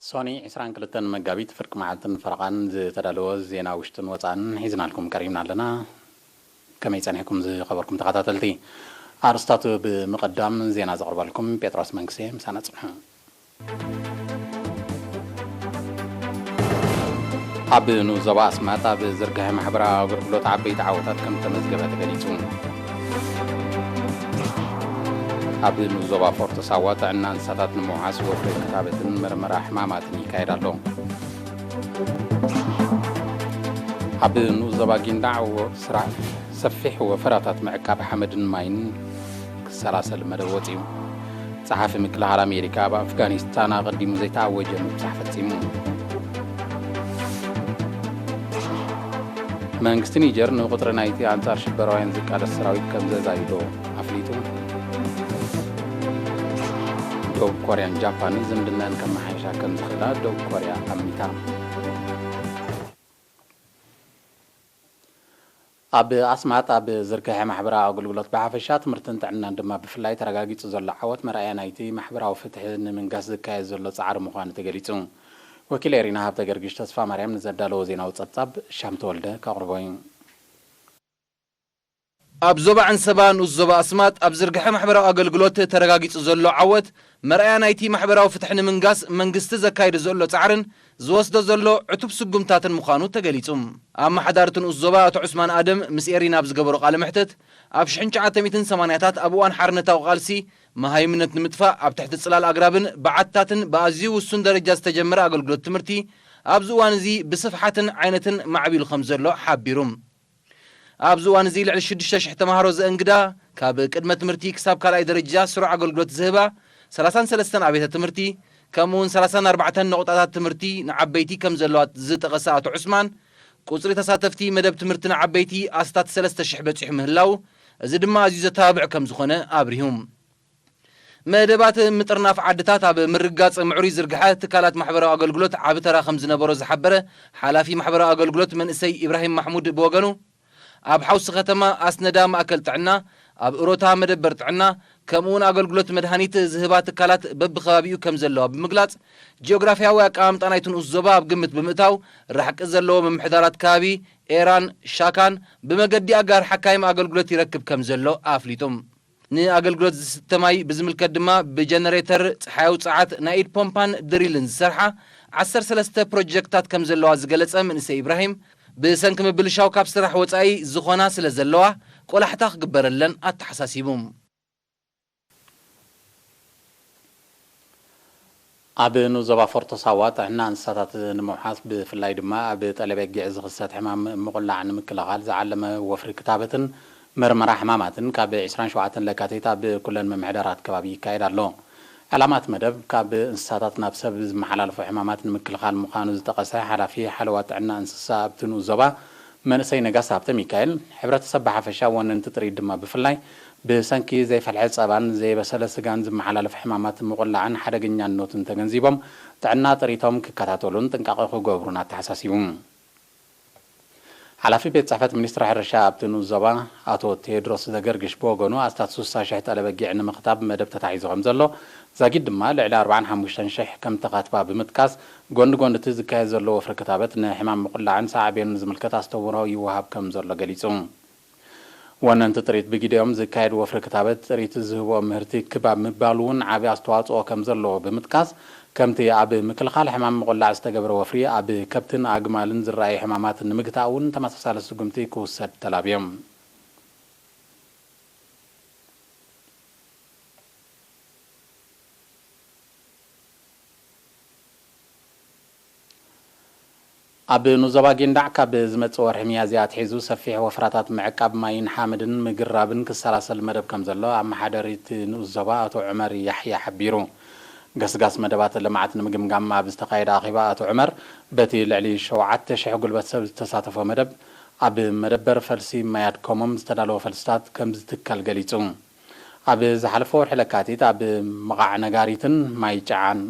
ሶኒ ዕስራን ክልተን መጋቢት ፍርቂ መዓልትን ፈረቓን ዝተዳለወ ዜና ውሽጥን ወፃእን ሒዝናልኩም ቀሪብና ኣለና። ከመይ ጸኒሕኩም ዝኸበርኩም ተኸታተልቲ? ኣርስታቱ ብምቕዳም ዜና ዘቕርበልኩም ጴጥሮስ መንግስቴ፣ ምሳና ጽንሑ። ኣብ ንኡስ ዞባ ኣስማጥ ኣብ ዝርግሐ ማሕበራዊ ኣገልግሎት ዓበይቲ ዓወታት ከም ተመዝገበ ተገሊጹ። ኣብ ንኡስ ዞባ ፎርቶ ሳዋ ጥዕና እንስሳታት ንምውሓስ ወፍሪ ክታበትን መርመራ ሕማማትን ይካየድ ኣሎ። ኣብ ንኡስ ዞባ ጊንዳዕ ወ-፣ ስራሕ ሰፊሕ ወፈራታት ምዕቃብ ሓመድን ማይን ክሰላሰል መደብ ወጺኡ። ጸሓፊ ምክልኻል ኣሜሪካ ኣብ ኣፍጋኒስታን ኣቐዲሙ ዘይተኣወጀ ምብጻሕ ፈጺሙ። መንግስቲ ኒጀር ንቁጽሪ ናይቲ ኣንጻር ሽበራውያን ዝቃለስ ሰራዊት ከም ዘዛይዶ ኣፍሊጡ። ደቡብ ኮርያን ጃፓንን ዝምድናን ከመሓይሻ ከም ዝኽእላ ደቡብ ኮርያ ኣሚታ። ኣብ ኣስማጥ ኣብ ዝርግሐ ማሕበራዊ ኣገልግሎት ብሓፈሻ ትምህርትን ጥዕናን ድማ ብፍላይ ተረጋጊጹ ዘሎ ዓወት መርኣያ ናይቲ ማሕበራዊ ፍትሒ ንምንጋስ ዝካየድ ዘሎ ጻዕሪ ምዃኑ ተገሊጹ። ወኪል ኤሪና ሃብተ ገርግሽ ተስፋ ማርያም ንዘዳለዎ ዜናዊ ጸብጻብ ሻም ተወልደ ከቕርቦ እዩ። ኣብ ዞባ ዕንሰባ ንኡስ ዞባ ኣስማጥ ኣብ ዝርግሐ ማሕበራዊ ኣገልግሎት ተረጋጊጹ ዘሎ ዓወት መርኣያ ናይቲ ማሕበራዊ ፍትሒ ንምንጋስ መንግስቲ ዘካይዶ ዘሎ ጻዕርን ዝወስዶ ዘሎ ዕቱብ ስጉምታትን ምዃኑ ተገሊጹ። ኣመሓዳሪ እቲ ንኡስ ዞባ ኣቶ ዑስማን ኣደም ምስ ኤሪና ኣብ ዝገበሮ ቃለ መሕትት፣ ኣብ ሽሕን ትሽዓተ ሚእትን ሰማንያታት ኣብ እዋን ሓርነታዊ ቃልሲ መሃይምነት ንምጥፋእ ኣብ ትሕቲ ጽላል ኣግራብን በዓትታትን ብኣዝዩ ውሱን ደረጃ ዝተጀመረ ኣገልግሎት ትምህርቲ ኣብዚ እዋን እዚ ብስፍሓትን ዓይነትን ማዕቢሉ ከም ዘሎ ሓቢሩ። ኣብዚ እዋን እዚ ልዕሊ ሽዱሽተ ሽሕ ተምሃሮ ዘእንግዳ፣ ካብ ቅድመ ትምህርቲ ክሳብ ካልኣይ ደረጃ ስሩዕ ኣገልግሎት ዝህባ ሰላሳን ሰለስተን ኣብያተ ትምህርቲ፣ ከምኡ እውን ሰላሳን ኣርባዕተን ነቑጣታት ትምህርቲ ንዓበይቲ ከም ዘለዋ ዝጠቐሰ ኣቶ ዑስማን፣ ቁጽሪ ተሳተፍቲ መደብ ትምህርቲ ንዓበይቲ ኣስታት ሰለስተ ሽሕ በጺሑ ምህላው፣ እዚ ድማ ኣዝዩ ዘተባብዕ ከም ዝኾነ ኣብሪሁ። መደባት ምጥርናፍ ዓድታት ኣብ ምርግጋጽ ምዕሩይ ዝርግሐ ትካላት ማሕበራዊ ኣገልግሎት ዓቢ ተራ ከም ዝነበሮ ዝሓበረ ሓላፊ ማሕበራዊ ኣገልግሎት መንእሰይ ኢብራሂም ማሕሙድ ብወገኑ፣ ኣብ ሓውሲ ከተማ ኣስነዳ ማእከል ጥዕና፣ ኣብ እሮታ መደበር ጥዕና፣ ከምኡውን ኣገልግሎት መድሃኒት ዝህባ ትካላት በብከባቢኡ ከም ዘለዋ ብምግላጽ፣ ጂኦግራፊያዊ ኣቀማምጣ ናይቲ ንኡስ ዞባ ኣብ ግምት ብምእታው፣ ራሕቂ ዘለዎ ምምሕዳራት ከባቢ ኤራን ሻካን ብመገዲ ኣጋር ሓካይም ኣገልግሎት ይረክብ ከም ዘሎ ኣፍሊጡ። ንኣገልግሎት ዝስተ ማይ ብዝምልከት ድማ ብጀነሬተር፣ ጸሓያዊ ጸዓት፣ ናይ ኢድ ፖምፓን ድሪልን ዝሰርሓ ዓሰርተ ሰለስተ ፕሮጀክትታት ከም ዘለዋ ዝገለጸ መንእሰይ ኢብራሂም፣ ብሰንኪ ምብልሻው ካብ ስራሕ ወጻኢ ዝኾና ስለ ዘለዋ ቆላሕታ ክግበረለን ኣተሓሳሲቡ። ኣብ ንኡስ ዞባ ፎርቶ ሳዋ ጥዕና እንስሳታት ንምውሓስ ብፍላይ ድማ ኣብ ጠለበጊዕ ዝኽሰት ሕማም ምቑላዕ ንምክልኻል ዝዓለመ ወፍሪ ክታበትን መርመራ ሕማማትን ካብ ዕስራን ሸውዓተን ለካቲት ኣብ ኩለን ምምሕዳራት ከባቢ ይካየድ ኣሎ። ዕላማ እቲ መደብ ካብ እንስሳታት ናብ ሰብ ዝመሓላለፉ ሕማማት ንምክልኻል ምዃኑ ዝጠቐሰ ሓላፊ ሓለዋ ጥዕና እንስሳ ኣብቲ ንኡስ ዞባ መንእሰይ ነጋሲ ሃብተ ሚካኤል፣ ሕብረተሰብ ብሓፈሻ ወነንቲ ጥሪት ድማ ብፍላይ ብሰንኪ ዘይፈልሐ ጸባን ዘይበሰለ ስጋን ዝመሓላለፍ ሕማማት ምቑላዕን ሓደገኛነቱን ተገንዚቦም ጥዕና ጥሪቶም ክከታተሉን ጥንቃቐ ክገብሩን ኣተሓሳሲቡ። ሓላፊ ቤት ጽሕፈት ሚኒስትሪ ሕርሻ ኣብቲ ንኡስ ዞባ ኣቶ ቴድሮስ ዘገርግሽ ብወገኑ ኣስታት ስሳ ሽሕ ጠለበጊዕ ንምኽታብ መደብ ተታሒዙ ከም ዘሎ ዛጊድ ድማ ልዕሊ ኣርባዓን ሓሙሽተን ሽሕ ከም ተኸትባ ብምጥቃስ፣ ጎኒ ጎኒ እቲ ዝካየድ ዘሎ ወፍሪ ክታበት ንሕማም ምቑላዕን ሳዕቤኑን ዝምልከት ኣስተምህሮ ይወሃብ ከም ዘሎ ገሊጹ። ወነንቲ ጥሪት ብግዲኦም ዝካየድ ወፍሪ ክታበት ጥሪት ዝህቦ ምህርቲ ክብ ኣብ ምባሉ እውን ዓቢ ኣስተዋጽኦ ከም ዘለዎ ብምጥቃስ፣ ከምቲ ኣብ ምክልኻል ሕማም ምቑላዕ ዝተገብረ ወፍሪ ኣብ ከብትን ኣግማልን ዝረኣዩ ሕማማት ንምግታእ እውን ተመሳሳሊ ስጉምቲ ክውሰድ ተላብዮም። ኣብ ንኡስ ዞባ ጊንዳዕ ካብ ዝመጽእ ወርሒ ሚያዝያ ኣትሒዙ ሰፊሕ ወፍራታት ምዕቃብ ማይን ሓመድን ምግራብን ክሰላሰል መደብ ከም ዘሎ ኣመሓዳሪ እቲ ንኡስ ዞባ ኣቶ ዑመር ያሕያ ሓቢሩ። ገስጋስ መደባት ልምዓት ንምግምጋም ኣብ ዝተኻየደ ኣኼባ ኣቶ ዑመር፣ በቲ ልዕሊ ሸውዓተ ሽሕ ጉልበት ሰብ ዝተሳተፎ መደብ፣ ኣብ መደበር ፈልሲ ማይ ኣድከሞም ዝተዳለወ ፈልስታት ከም ዝትከል ገሊጹ። ኣብ ዝሓለፈ ወርሒ ለካቲት ኣብ መቓዕ ነጋሪትን ማይ ጭዓን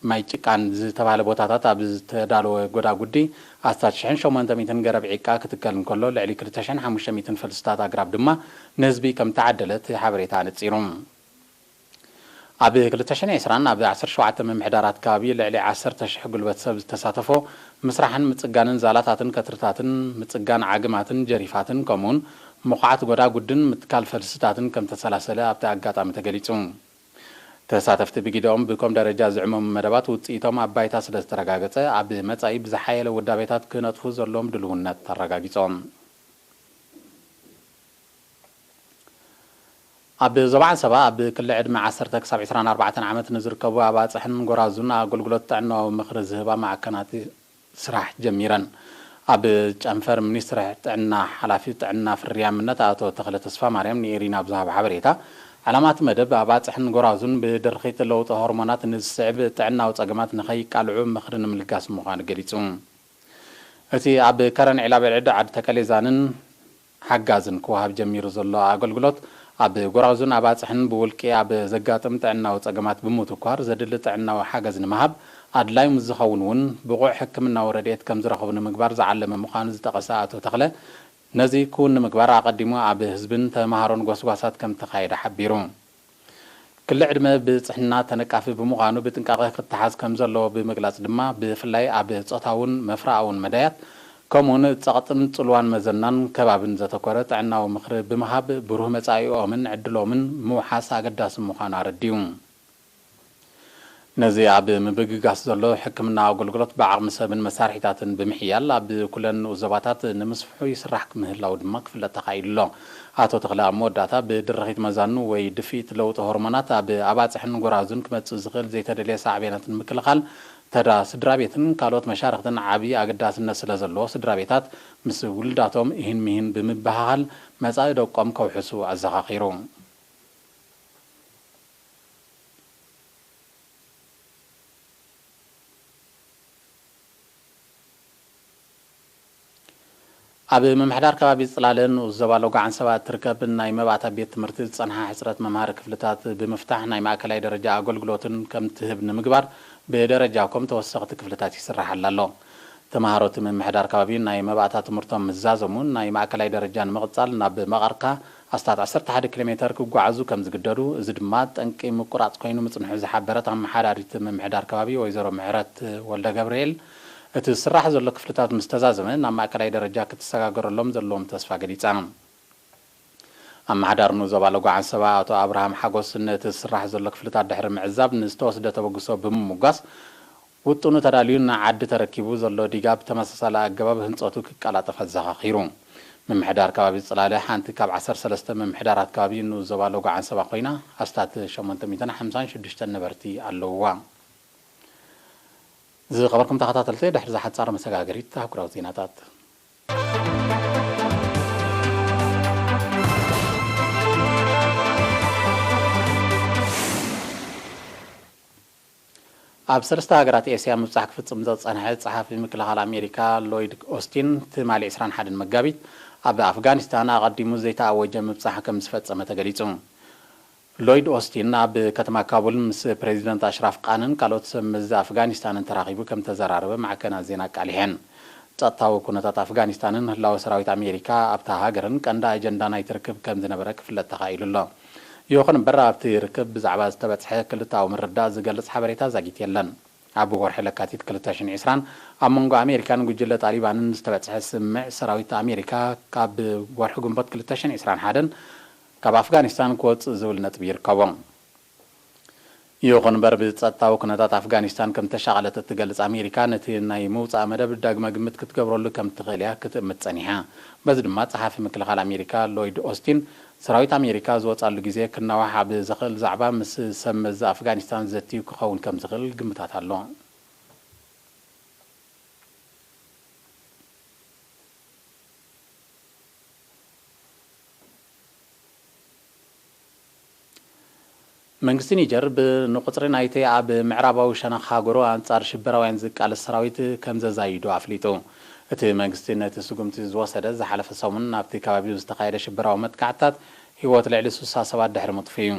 ማይ ጭቃን ዝተባህለ ቦታታት ኣብ ዝተዳለወ ጎዳጉዲ ኣስታት ሽሕን ሸሞንተ ሚእትን ገረብ ዒቃ ክትከል እንከሎ፣ ልዕሊ ክልተ ሽሕን ሓሙሽተ ሚእትን ፈልስታት ኣግራብ ድማ ንህዝቢ ከም ተዓደለ እቲ ሓበሬታ ኣነጺሩ። ኣብ ክልተ ሽሕን ዕስራን ኣብ ዓሰርተ ሸውዓተ ምምሕዳራት ከባቢ ልዕሊ ዓሰርተ ሽሕ ጉልበት ሰብ ዝተሳተፎ ምስራሕን ምጽጋንን ዛላታትን ከትርታትን፣ ምጽጋን ዓግማትን ጀሪፋትን፣ ከምኡውን ምኹዓት ጎዳጉድን ምትካል ፈልስታትን ከም ተሰላሰለ ኣብቲ ኣጋጣሚ ተገሊጹ። ተሳተፍቲ ብጊደኦም ብኮም ደረጃ ዝዕመሙ መደባት ውጽኢቶም ኣብ ባይታ ስለ ዝተረጋገጸ፣ ኣብ መጻኢ ብዝሓየለ ውዳቤታት ክነጥፉ ዘለዎም ድልውነት ኣረጋጊጾም። ኣብ ዞባ ዓንሰባ ኣብ ክሊ ዕድመ ዓሰርተ ክሳብ ዕስራን ኣርባዕተን ዓመት ንዝርከቡ ኣባጽሕን ጎራዙን ኣገልግሎት ጥዕናዊ ምኽሪ ዝህባ ማዕከናት ስራሕ ጀሚረን። ኣብ ጨንፈር ሚኒስትሪ ጥዕና ሓላፊ ጥዕና ፍርያምነት ኣቶ ተኽለ ተስፋማርያም ንኤሪና ኣብ ዝሃቦ ሓበሬታ፣ ዕላማ እቲ መደብ ኣባጽሕን ጎራዙን ብድርኺት ለውጢ ሆርሞናት ንዝስዕብ ጥዕናዊ ጸገማት ንኸይቃልዑ ምኽሪ ንምልጋስ ምዃኑ ገሊጹ። እቲ ኣብ ከረን ዒላበልዕድ ዓዲ ተከሌዛንን ሓጋዝን ክወሃብ ጀሚሩ ዘሎ ኣገልግሎት፣ ኣብ ጎራዙን ኣባጽሕን ብውልቂ ኣብ ዘጋጥም ጥዕናዊ ጸገማት ብምትኳር፣ ዘድሊ ጥዕናዊ ሓገዝ ንምሃብ፣ ኣድላይ ምስ ዝኸውን እውን ብቑዕ ሕክምናዊ ረድኤት ከም ዝረኽቡ ንምግባር ዝዓለመ ምዃኑ ዝጠቐሰ ኣቶ ተኽለ፣ ነዚ ክውን ንምግባር ኣቐዲሙ ኣብ ህዝብን ተምሃሮን ጎስጓሳት ከም ተኻየደ ሓቢሩ። ክሊ ዕድመ ብጽሕና ተነቃፊ ብምዃኑ ብጥንቃቐ ክተሓዝ ከም ዘለዎ ብምግላጽ ድማ፣ ብፍላይ ኣብ ጾታውን መፍረኣውን መዳያት፣ ከምኡውን ጸቕጥን ጽልዋን መዘናን ከባብን ዘተኮረ ጥዕናዊ ምኽሪ ብምሃብ፣ ብሩህ መጻኢኦምን ዕድሎምን ምውሓስ ኣገዳሲ ምዃኑ ኣረዲኡ። ነዚ ኣብ ምብግጋስ ዘሎ ሕክምና ኣገልግሎት ብዓቕሚ ሰብን መሳርሒታትን ብምሕያል፣ ኣብ ኩለን ንኡስ ዞባታት ንምስፍሑ ይስራሕ ምህላው ድማ ክፍለጥ ተኻኢሉ ኣሎ። ኣቶ ተኽለ ኣብ መወዳእታ፣ ብድርኺት መዛኑ ወይ ድፍኢት ለውጢ ሆርሞናት ኣብ ኣባጽሕን ጎራዙን ክመጽእ ዝኽእል ዘይተደልየ ሳዕቤናት ንምክልኻል፣ ተዳ ስድራ ቤትን ካልኦት መሻርኽትን ዓቢ ኣገዳስነት ስለ ዘለዎ፣ ስድራ ቤታት ምስ ውሉዳቶም ኢሂን ሚሂን ብምብህሃል መጻኢ ደቆም ከውሕሱ ኣዘኻኺሩ። ኣብ ምምሕዳር ከባቢ ጽላለ ንኡስ ዞባ ሎጎ ዓንሰባ እትርከብ ናይ መባእታ ቤት ትምህርቲ ዝጸንሓ ሕጽረት መምሃሪ ክፍልታት ብምፍታሕ ናይ ማእከላይ ደረጃ ኣገልግሎትን ከም ትህብ ንምግባር ብደረጃ ኮም ተወሰኽቲ ክፍልታት ይስራሓላ ኣሎ። ተምሃሮ እቲ ምምሕዳር ከባቢ ናይ መባእታ ትምህርቶም ምስ ዛዘሙ ናይ ማእከላይ ደረጃ ንምቕጻል ናብ መቐርካ ኣስታት ዓሰርተ ሓደ ኪሎ ሜተር ክጓዓዙ ከም ዝግደዱ፣ እዚ ድማ ጠንቂ ምቁራጽ ኮይኑ ምጽንሑ ዝሓበረት ኣመሓዳሪት ምምሕዳር ከባቢ ወይዘሮ ምሕረት ወልደ ገብርኤል፣ እቲ ዝስራሕ ዘሎ ክፍልታት ምስ ተዛዘመ ናብ ማእከላይ ደረጃ ክትሰጋገረሎም ዘለዎም ተስፋ ገሊጻ። ኣመሓዳሪ ንኡስ ዞባ ሎጎ ዓንሰባ ኣቶ ኣብርሃም ሓጎስ ነቲ ዝስራሕ ዘሎ ክፍልታት ድሕሪ ምዕዛብ ንዝተወስደ ተበግሶ ብምምጓስ፣ ውጥኑ ተዳልዩ ንዓዲ ተረኪቡ ዘሎ ዲጋ ብተመሳሳሊ ኣገባብ ህንጸቱ ክቀላጠፍ ኣዘኻኺሩ። ምምሕዳር ከባቢ ጽላለ ሓንቲ ካብ ዓሰርተ ሰለስተ ምምሕዳራት ከባቢ ንኡስ ዞባ ሎጎ ዓንሰባ ኮይና፣ ኣስታት ሸሞንተ ሚእትን ሓምሳን ሽዱሽተን ነበርቲ ኣለውዋ። ዝኸበርኩም ተኸታተልቲ፣ ድሕሪ እዛ ሓጻር መሰጋገሪት ኣህጉራዊ ዜናታት። ኣብ ሰለስተ ሃገራት ኤስያ ምብጻሕ ክፍጽም ዝጸንሐ ጸሓፊ ምክልኻል ኣሜሪካ ሎይድ ኦስቲን፣ ትማሊ ዕስራን ሓደን መጋቢት ኣብ ኣፍጋኒስታን ኣቐዲሙ ዘይተኣወጀ ምብጻሕ ከም ዝፈጸመ ተገሊጹ። ሎይድ ኦስቲን ኣብ ከተማ ካቡል ምስ ፕሬዚደንት ኣሽራፍ ቃንን ካልኦት ሰብ መዚ ኣፍጋኒስታንን ተራኺቡ ከም ተዘራረበ ማዕከናት ዜና ኣቃሊሐን። ጸጥታዊ ኩነታት ኣፍጋኒስታንን ህላወ ሰራዊት ኣሜሪካ ኣብታ ሃገርን ቀንዲ ኣጀንዳ ናይቲ ርክብ ከም ዝነበረ ክፍለጥ ተኻኢሉ ኣሎ። ይኹን እምበር፣ ኣብቲ ርክብ ብዛዕባ ዝተበጽሐ ክልተኣዊ ምርድዳእ ዝገልጽ ሓበሬታ ዛጊት የለን። ኣብ ወርሒ ለካቲት ክልተ ሽሕን ዕስራን ኣብ መንጎ ኣሜሪካን ጉጅለ ጣሊባንን ዝተበጽሐ ስምምዕ፣ ሰራዊት ኣሜሪካ ካብ ወርሒ ግንቦት ክልተ ሽሕን ዕስራን ሓደን ካብ ኣፍጋኒስታን ክወጽእ ዝብል ነጥቢ ይርከቦ። ይኹን እምበር፣ ብጸጥታዊ ኩነታት ኣፍጋኒስታን ከም ተሻቐለት እትገልጽ ኣሜሪካ፣ ነቲ ናይ ምውጻእ መደብ ዳግመ ግምት ክትገብረሉ ከም ትኽእል እያ ክትእምት ጸኒሓ። በዚ ድማ፣ ጸሓፊ ምክልኻል ኣሜሪካ ሎይድ ኦስቲን፣ ሰራዊት ኣሜሪካ ዝወጻሉ ግዜ ክናዋሕ ኣብ ዘኽእል ዛዕባ ምስ ሰብ መዚ ኣፍጋኒስታን ዘትዩ ክኸውን ከም ዝኽእል ግምታት ኣሎ። መንግስቲ ኒጀር ብ-፣ ንቁጽሪ ናይቲ ኣብ ምዕራባዊ ሸነኽ ሃገሩ ኣንጻር ሽበራውያን ዝቃለስ ሰራዊት ከም ዘዛይዶ ኣፍሊጡ። እቲ መንግስቲ ነቲ ስጉምቲ ዝወሰደ ዝሓለፈ ሰሙን ኣብቲ ከባቢ ብዝተኻየደ ሽበራዊ መጥቃዕትታት ህይወት ልዕሊ ስሳ ሰባት ድሕሪ ምጥፍኡ እዩ።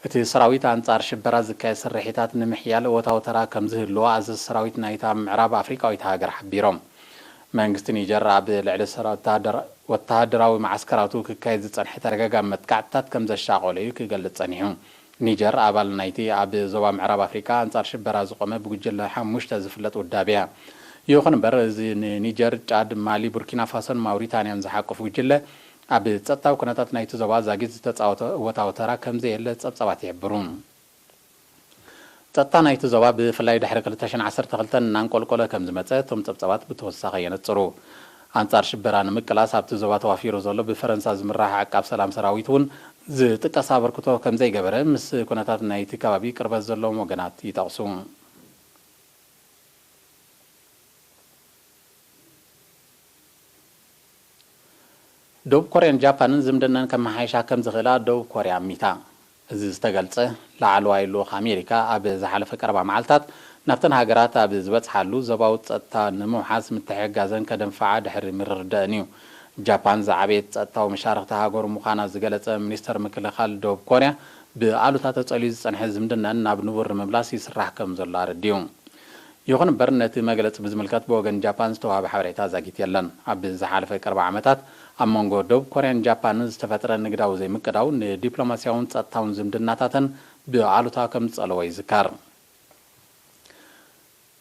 እቲ ሰራዊት ኣንጻር ሽበራ ዝካየድ ስርሒታት ንምሕያል እወታዊ ተራ ከም ዝህልዎ ኣዘዝ ሰራዊት ናይታ ምዕራብ ኣፍሪቃዊት ሃገር ሓቢሮም። መንግስቲ ኒጀር ኣብ ልዕሊ ሰራ-፣ ወታሃደራ-፣ ወታሃደራዊ መዓስከራቱ ክካየድ ዝጸንሐ ተደጋጋሚ መጥቃዕትታት ከም ዘሻቐሎ እዩ ክገልጽ ጸኒሑ። ኒጀር ኣባል ናይቲ ኣብ ዞባ ምዕራብ ኣፍሪቃ ኣንጻር ሽበራ ዝቖመ ብጉጅለ ሓሙሽተ ዝፍለጥ ውዳበ እያ። ይኹን እምበር፣ እዚ ንኒጀር፣ ጫድ፣ ማሊ፣ ቡርኪና ፋሶን ማውሪታንያን ዝሓቁፍ ጉጅለ፣ ኣብ ጸጥታዊ ኩነታት ናይቲ ዞባ ዛጊት ዝተጻወተ እወታዊ ተራ ከም ዘየለ ጸብጻባት ይሕብሩ። ጸጥታ ናይቲ ዞባ ብፍላይ ድሕሪ ክልተ ሽሕን ዓሰርተ ክልተን እናንቆልቆለ ከም ዝመጸ እቶም ጸብጻባት ብተወሳኺ የነጽሩ። ኣንጻር ሽበራ ንምቅላስ ኣብቲ ዞባ ተዋፊሩ ዘሎ ብፈረንሳ ዝምራሕ ዓቃብ ሰላም ሰራዊት እውን ዝጥቀስ ኣበርክቶ ከም ዘይገበረ ምስ ኩነታት ናይቲ ከባቢ ቅርበት ዘለዎም ወገናት ይጠቕሱ። ደቡብ ኮርያን ጃፓንን ዝምድነን ከመሓይሻ ከም ዝኽእላ ደቡብ ኮርያ ኣሚታ። እዚ ዝተገልጸ፣ ላዕለዋይ ልኡኽ ኣሜሪካ ኣብ ዝሓለፈ ቀረባ መዓልታት ናብተን ሃገራት ኣብ ዝበጽሓሉ፣ ዞባዊ ጸጥታ ንምውሓስ ምትሕግጋዘን ከደንፍዓ ድሕሪ ምርድዳእን እዩ። ጃፓን ዝዓበየት ጸጥታዊ መሻርኽቲ ሃገሩ ምዃና ዝገለጸ ሚኒስተር ምክልኻል ደቡብ ኮርያ፣ ብኣሉታ ተጸልዩ ዝጸንሐ ዝምድነን ናብ ንቡር ንምምላስ ይስራሕ ከም ዘሎ ኣረዲኡ። ይኹን እምበር፣ ነቲ መግለጺ ብዝምልከት ብወገን ጃፓን ዝተዋህበ ሓበሬታ ዛጊት የለን። ኣብ ዝሓለፈ ቀረባ ዓመታት ኣብ መንጎ ደቡብ ኮርያን ጃፓንን ዝተፈጥረ ንግዳዊ ዘይምቅዳው ንዲፕሎማስያውን ጸጥታውን ዝምድናታተን ብኣሉታ ከም ዝጸለዎ ይዝከር።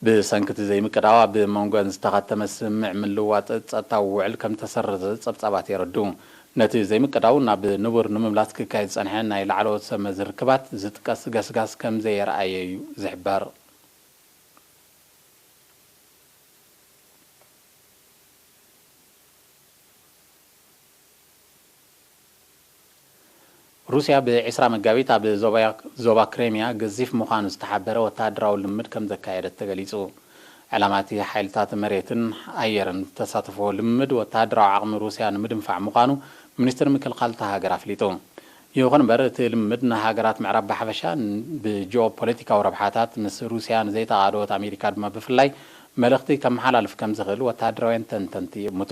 ብሰንኪ እቲ ዘይምቅዳው ኣብ መንጎን ዝተኸተመ ስምምዕ ምልዋጥ ጸጥታዊ ውዕል ከም ዝተሰረዘ ጸብጻባት የረድኡ። ነቲ ዘይምቅዳው ናብ ንቡር ንምምላስ ክካየድ ዝጸንሐ ናይ ላዕለዎት ሰብ መዚ ርክባት ዝጥቀስ ገስጋስ ከም ዘየርኣየ እዩ ዝሕበር። ሩስያ ብ ዕስራ መጋቢት ኣብ ዞባ፣ ዞባ ክሬምያ ገዚፍ ምዃኑ ዝተሓበረ ወተሃደራዊ ልምምድ ከም ዘካየደት ተገሊጹ። ዕላማ እቲ ሓይልታት መሬትን ኣየርን ዝተሳተፍዎ ልምምድ ወተሃደራዊ ዓቕሚ ሩስያ ንምድንፋዕ ምዃኑ ሚኒስትሪ ምክልኻል እታ ሃገር ኣፍሊጡ። ይኹን እምበር፣ እቲ ልምምድ ንሃገራት ምዕራብ ብሓፈሻ ብጂኦ ፖለቲካዊ ረብሓታት ምስ ሩስያ ንዘይተቓደወት ኣሜሪካ ድማ ብፍላይ መልእኽቲ ከመሓላልፍ ከም ዝኽእል ወተሃደራውያን ተንተንቲ ይእምቱ።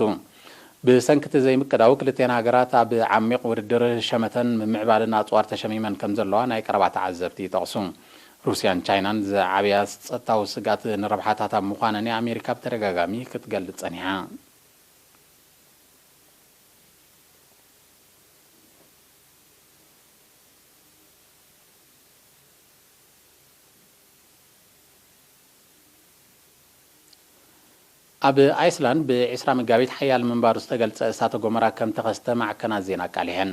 ብሰንኪ እቲ ዘይምቅዳው፣ ክልቲኣን ሃገራት ኣብ ዓሚቕ ውድድር ሸመተን ምምዕባልን ኣጽዋር ተሸሚመን ከም ዘለዋ ናይ ቀረባ ተዓዘብቲ ይጠቕሱ። ሩስያን ቻይናን ዝዓበያ ጸጥታዊ ስግኣት ንረብሓታታ ምዃነን ኣሜሪካ ብተደጋጋሚ ክትገልጽ ጸኒሓ። ኣብ ኣይስላንድ ብ ዕስራ መጋቢት ሓያል ምንባሩ ዝተገልጸ እሳተ ጎመራ ከም ተኸስተ ማዕከናት ዜና ኣቃሊሐን።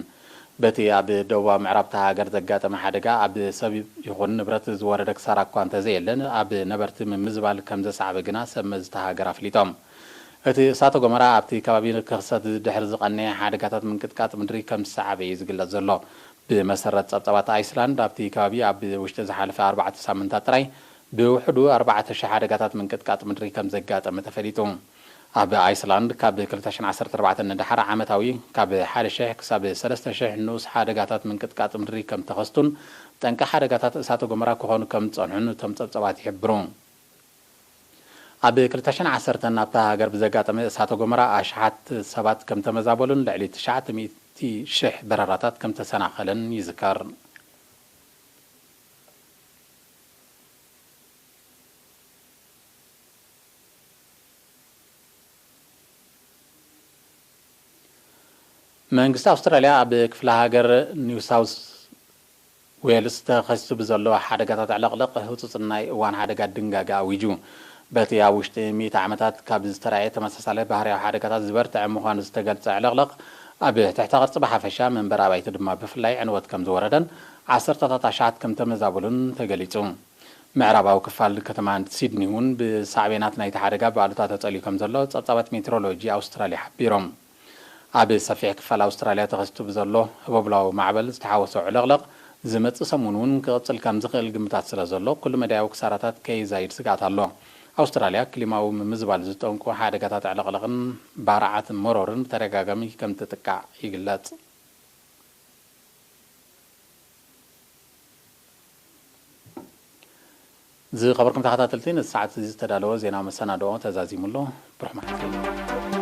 በቲ ኣብ ደቡባዊ ምዕራብ እታ ሃገር ዘጋጠመ ሓደጋ ኣብ ሰብ ይኹን ንብረት ዝወረደ ክሳራ እኳ እንተዘየለ፣ ኣብ ነበርቲ ምምዝባል ከም ዘሰዓበ ግና ሰብ መዚ እታ ሃገር ኣፍሊጦም። እቲ እሳተ ጎመራ ኣብቲ ከባቢ ክኽሰት ድሕሪ ዝቐነየ ሓደጋታት ምንቅጥቃጥ ምድሪ ከም ዝሰዓበ እዩ ዝግለጽ ዘሎ። ብመሰረት ጸብጻባት ኣይስላንድ፣ ኣብቲ ከባቢ ኣብ ውሽጢ ዝሓለፈ ኣርባዕተ ሳምንታት ጥራይ ብውሕዱ ኣርባዕተ ሽሕ ሓደጋታት ምንቅጥቃጥ ምድሪ ከም ዘጋጠመ ተፈሊጡ። ኣብ ኣይስላንድ ካብ ክልተ ሽሕን ዓሰርተ ኣርባዕተን ንደሓር ዓመታዊ ካብ ሓደ ሽሕ ክሳብ ሰለስተ ሽሕ ንኡስ ሓደጋታት ምንቅጥቃጥ ምድሪ ከም ተኸስቱን ጠንቂ ሓደጋታት እሳተ ጎመራ ክኾኑ ከም ዝጸንሑን እቶም ጸብጻባት ይሕብሩ። ኣብ ክልተ ሽሕን ዓሰርተን ናብታ ሃገር ብዘጋጠመ እሳተ ጎመራ ኣሽሓት ሰባት ከም ተመዛበሉን ልዕሊ ትሽዓተ ሚእቲ ሽሕ በረራታት ከም ተሰናኸለን ይዝከር። መንግስቲ ኣውስትራልያ ኣብ ክፍለ ሃገር ኒው ሳውዝ ዌልስ ተኸሲቱ ብዘሎ ሓደጋታት ዕልቕልቕ ህጹጽ ናይ እዋን ሓደጋ ድንጋገ ኣዊጁ። በቲ ኣብ ውሽጢ ሚእቲ ዓመታት ካብ ዝተራእየ ተመሳሳሊ ባህርያዊ ሓደጋታት ዝበርትዐ ምዃኑ ዝተገልጸ ዕልቕልቕ፣ ኣብ ትሕተ ቅርጺ ብሓፈሻ፣ መንበሪ ኣባይቲ ድማ ብፍላይ ዕንወት ከም ዝወረደን ዓሰርተታት ኣሽሓት ከም ተመዛበሉን ተገሊጹ። ምዕራባዊ ክፋል ከተማ ሲድኒ እውን ብሳዕቤናት ናይቲ ሓደጋ ብኣሉታ ተጸልዩ ከም ዘሎ ጸብጻባት ሜትሮሎጂ ኣውስትራልያ ሓቢሮም። ኣብ ሰፊሕ ክፋል ኣውስትራልያ ተኸሲቱ ብዘሎ ህቦብላዊ ማዕበል ዝተሓወሶ ዕልቕልቕ፣ ዝመጽእ ሰሙን እውን ክቕጽል ከም ዝኽእል ግምታት ስለ ዘሎ፣ ኩሉ መዳያዊ ክሳራታት ከይዛይድ ስግኣት ኣሎ። ኣውስትራልያ ክሊማዊ ምምዝባል ዝጠንቁ ሓደጋታት ዕልቕልቕን ባርዓት መሮርን ብተደጋጋሚ ከም ትጥቃዕ ይግለጽ። ዝኸበርኩም ተኸታተልቲ፣ ነዚ ሰዓት እዚ ዝተዳለወ ዜናዊ መሰናድኦ ተዛዚሙ ኣሎ። ብሩኽ መዓልቲ።